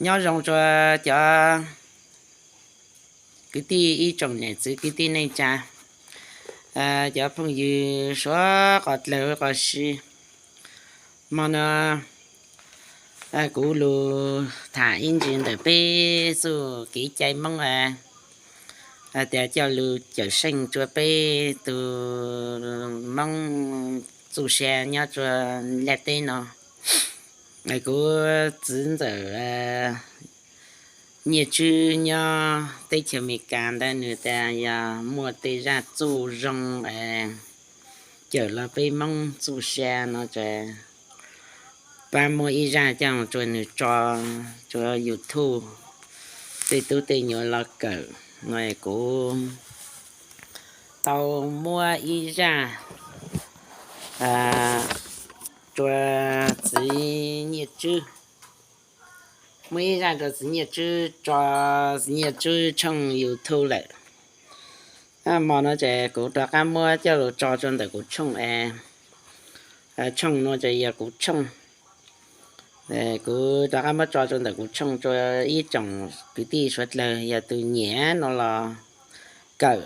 Nyob zoo rua cov kwv tij ib tsoom niam txiv kwv tij neej tsa, cov phooj ywg suav qos dlawg qos si. Hmo no kuv lug tham ib ntsis ntawm peb txuj kev cai Moob, hais tias coj lug cawm seej rua peb tug Moob txuj sa nyob rua ntiaj teb no. Kuv txiv ntxawm Nyiaj Tswb nyob teb chaws Amelikas ntawd nws tas yog muaj tej zaj txuj zoo cawm los peb Moob txuj sa no ces pab muab ib zaj coj rua nws tso rua YouTube tej tub tej nyuam los kawm no. Kuv tau muab ib zaj rua txiv Nyiaj Tswb, muab ib zaj rua txiv Nyiaj Tswb tso txiv Nyiaj Tswb tshooj YouTube lawm. Hmo no ces kuv rov qab muab coj lug tso rua ntawm kuv tshooj, tshooj no ces yog kuv tshooj. Kuv rov qab muab tso rua ntawm kuv tshooj rua ib tsoom kwv tij suav dlawg, yog tug nyiam no los kawm,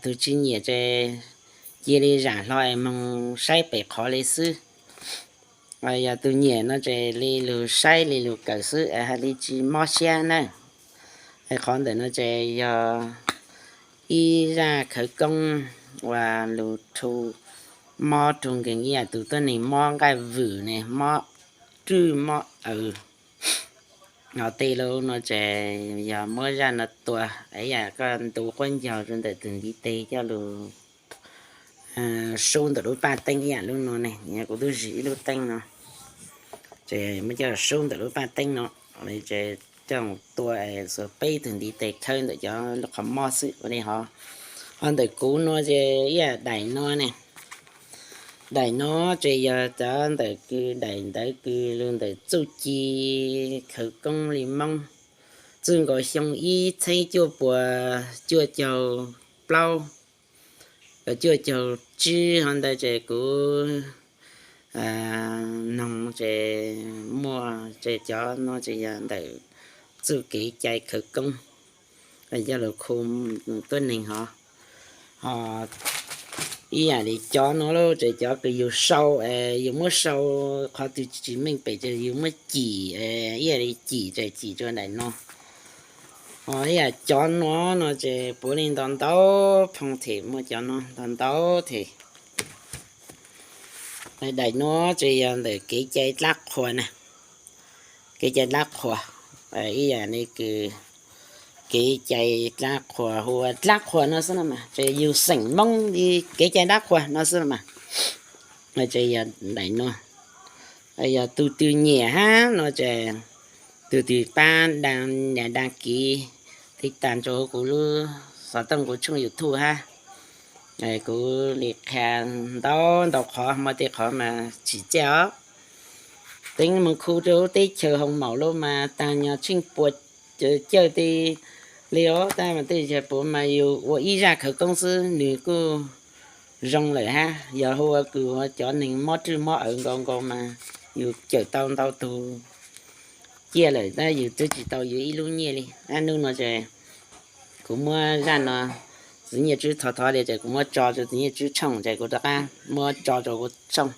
tug tsis nyiam ces cia li zam hlo es moog saib pem qhov li xwb. Yog tug nyiam no ces li lug saib li lug kawm xwb es hais li tsis mob siab na. Qhov ntawm no ces yog ib zaj khawv koob uas lug rhu mob rhu nkeeg ib yam tug tuab neeg mob nqaij vwm ne, mob rwj mob aws. Hov tej lub no ces yog muab zaj no tua, ib yam koj ntu quab ncaug rua ntawm tug ntiv tes coj lug sub ntawm lub paj teeb ib yam lub no ne, kuv tub zig ib lub teeb no, ces muab coj sub ntawm lub paj teeb no, ces coj tua xuas peb tug ntiv tes khawb ntawm cov qhov mob xwb ua li hov. Ho ntawm kuv no ces ib yam daim no ne, daim no ces yog cov ntawm kws daim ntawv kws lug ntawm txuj ci khawv koob li Moob, txuj nkaus xyoo ib txheeb cuaj puas cuaj caug plaub, cuaj caug tsib hov ntawd ces kuv noog ces muaj ces cov no ces yog ntawm txuj kev cai khawv koob, coj lug khu tuab neeg hov. Ho ib yam li cov no lawm ces cov kws yug sau, yug muab sau qhov twg tsis meej pem ces yug muab cim, ib yam li cim ces cim rua daim no. Ho ib yam cov no no ces puav leej ntau ntau phoo them, muaj cov no ntau ntau them. Daim no ces yog ntawm kev cai dlab qhuas na, kev cai dlab qhuas, ib yam li kws kev cai dlab qhuas hu ua dlab qhuas no xwb no mas ces yug xeem Moob li kev cai dlab qhuas no xwb no mas. Ces yog daim no, yog tug twg nyiam hab no ces tug twg pab đăng ký, tiv tas rua huv kuv lub xov tooj kuv tshooj YouTube hab. Kuv li qha ntau ntau qhov, muaj tej qhov mas tsim txiaj os. Teev moog khu rua huv teb chaws hoo maum lawm mas taag nyog tsheej puas cawj tej li os, tab mas tej chaw puav mas yug ua ib zaj khawv koob xwb nws kuj zoo lawm hab. Yog hu ua kws ua cov neeg mob rwj mob aws nkaus nkaus mas yug cawm tau ntau tug ciaj lawm, tab yug twb tsis tau yug ib lub nyiaj li. Ab, nub no ces kuv muab zaj no, txiv Nyiaj Tswb thov thov li ces kuv muab tso rua txiv Nyiaj Tswb tshooj ces kuv rov qab muab tso rua kuv tshooj.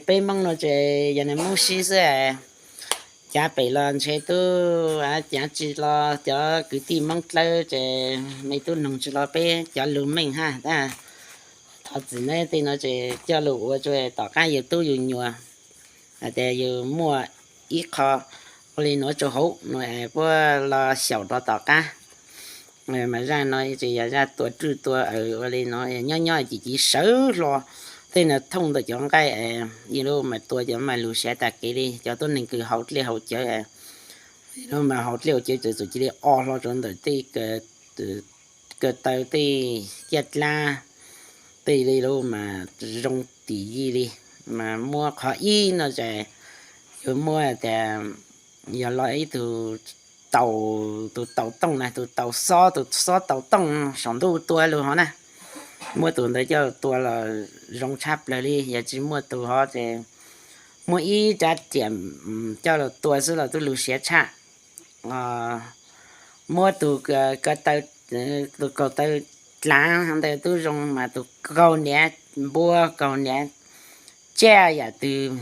Peb Moob no ces yog neeg Moob sib xwb, cav pem los ntshe tub, cav tsi los cov kwv tij Moob dlawb ces mej tub noog tsi los peb cov lug meej hab. Tab thov txim nawb, tej no ces coj lug ua rua tom qab yug tub yug nyuam, hais tias yug muaj ib qho ua li nuav rua huv no puab los xyaum rua tom qab. Mas zaj no ces yog zaj tua rwj tua aws ua li no, nyob nyob ci ci sawv hlo, tej no thooj ntawm cov nqaij, yug lub mas tua cov mas lug siav tag kev li, cov tuab neeg kws haus dlej haus cawv, yug lub mas haus dlej haus cawv txawm txawm cia li o hlo rua ntawm tej kaw taw tej ciaj dlab, tej li lub mas zoo tim yij li. Mas muab qhov ib no ces yug muab tas yog los ib tug taus, tus taus tooj na, tus taus xob, tus xob taus tooj saum ntuj tua lug hov na, muab tus ntawd coj tua los zoo tshaj plawg li. Yog tsi muaj tus hov ces muaj ib rab riam coj los tua xwb los tub lug siav tshaj. Muab tus ko taw, tus kaus taw dlaav ntawd tub zoo mas tus kaus hniav npua, kaus hniav tsiaj yam twg,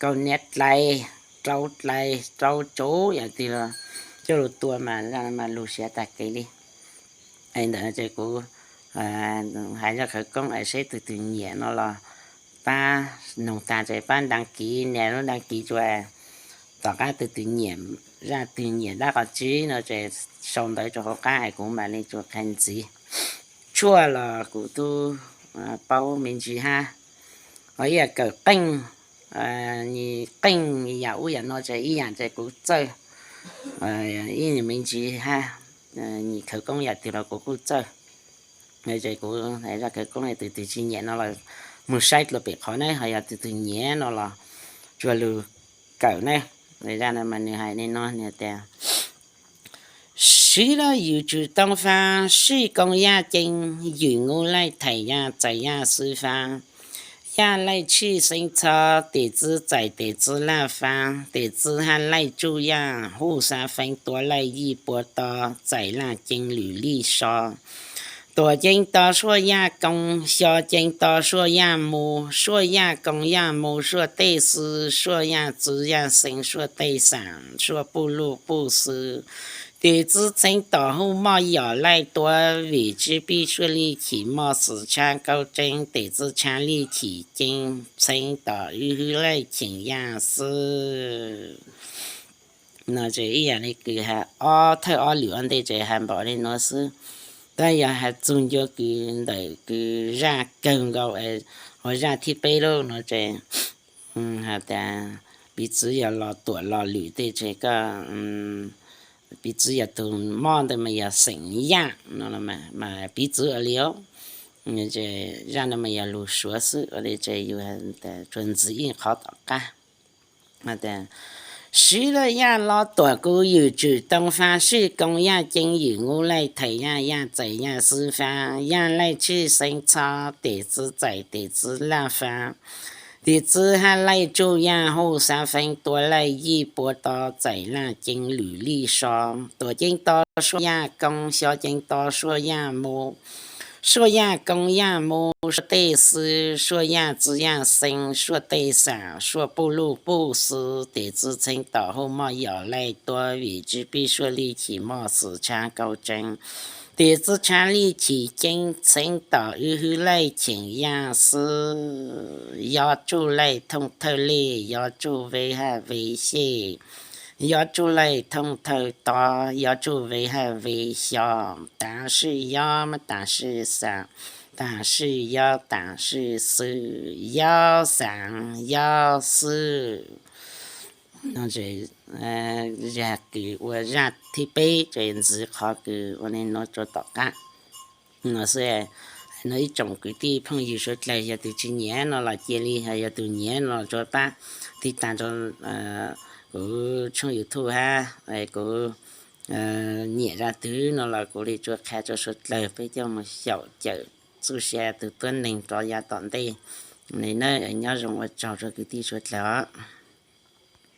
kaus hniav dlais, rau dlais rau tsuv yam twg los coj lug tua mas lug siav tag kev li. Ntawm no ces kuv hais zaj khawv koob es seb tus twg nyiam no los pab noog tag ces pab đăng ký, nias lub đăng ký tsuas. Tom qab tus twg nyiam, zaj twg nyiam dab qhov tsi no ces sau ntawv rau hauv qab es kuv mam li tsuas qha ntxiv. Tshuaj los kuv tub paub me ntsis hab, ho ib yam kawm qeej, qeej yam ub yam no ces ib yam ces kuv txawj, ib yam me ntsis hab, khawv koob yam twg los kuv kuj txawj. Ces kuv zaj khawv koob tus twg tsis nyiam no los moog saib dlua pem qhov na, ho yog tus twg nyiam no los tsuas lug kawm na. Zaj no mas nws hais li no tias, 十月与子同发，是供亚健，与吾赖太阳，在亚司发。亚赖去生草，弟子在弟子那发，弟子还赖助亚，护沙分多赖益波多，在那经履历说。 Tuam ceeb to suaj yaj koo, xyo ceeb to suaj yaj mus, suaj yaj koo yaj mus suaj tej xwb, suaj yaj txwv yaj xeeb suaj tej xam, suaj puj luj puj xwb. Tim txwv txheeb tom huj moj yom laij tuav, vim tsib pib suaj lij chim moj xwm tshab kaub tseeb, tim txwv tshab lij chim ceeb txheeb tom wb hwb laij cheem yaj xwb. No ces ib yam li kws has ob thawj ob lwm ua ntej ces has npaum li nuav xwb. Tab yog has txug ncua kws ntawm kws zaj kawg nkaus, ua zaj thib peb lub no ces has tas piv txwv yog los tuam los lwm tej ces koj, piv txwv yog tug moj ntawd mas yog xeem yaj no mas piv txwv ua li os. Zaj no mas yog lug suav xwb ua li ces yus tsuas ntxiv ib qhov tom qab. 十月 yaj los tuam kuv 与子同发，是供亚健，与吾赖太阳，亚在亚司发，亚赖去生草，弟子在弟子那发。 Tim txwv hab laij tsuj yaj huj xav feeb tuav laij yij puav to txais laj ceeb lwm lij so. Tuam ceeb to suaj yaj koo, xyo ceeb to suaj yaj mus, suaj yaj koo yaj mus suaj tej xwb, suaj yaj txwv yaj xeeb suaj tej xam, suaj puj luj puj xwb. Tim txwv txheeb tom huj moj yom laij tuav vim tsib pib suaj lij chim moj xwm tshab kaub tseeb. Tim txwv tshab lij chim ceeb txheeb tom wb hwb laij cheem yaj xwb. Yob tsuj laij thooj thawj lej, yob tsuj veb haj veb xyej, yob tsuj laij thooj thawj tod, yob tsuj veb haj veb xyo. Tav sij yob, tav sij xam, tav sij yob, tav sij xwb, yob xaav yob xwb. Zag kws ua zaj thib peb ces ntxiv qhov kws ua li nuav rua tom qab no xwb. No ib tsoom kwv tij phooj ywg suav dlawg yog tug tsis nyiam no los cia li, yog tug nyiam no los tsuas pab tiv tag rua kuv tshooj YouTube hab kuv nyiam zaj twg no los kuv li tsuas qha rua suav dlawg peb coj mus xyaum cawm txuj sia tug tuab neeg rov yav tom ntej. Li na, nyob zoo ua tsaug rua kwv tij suav dlawg os.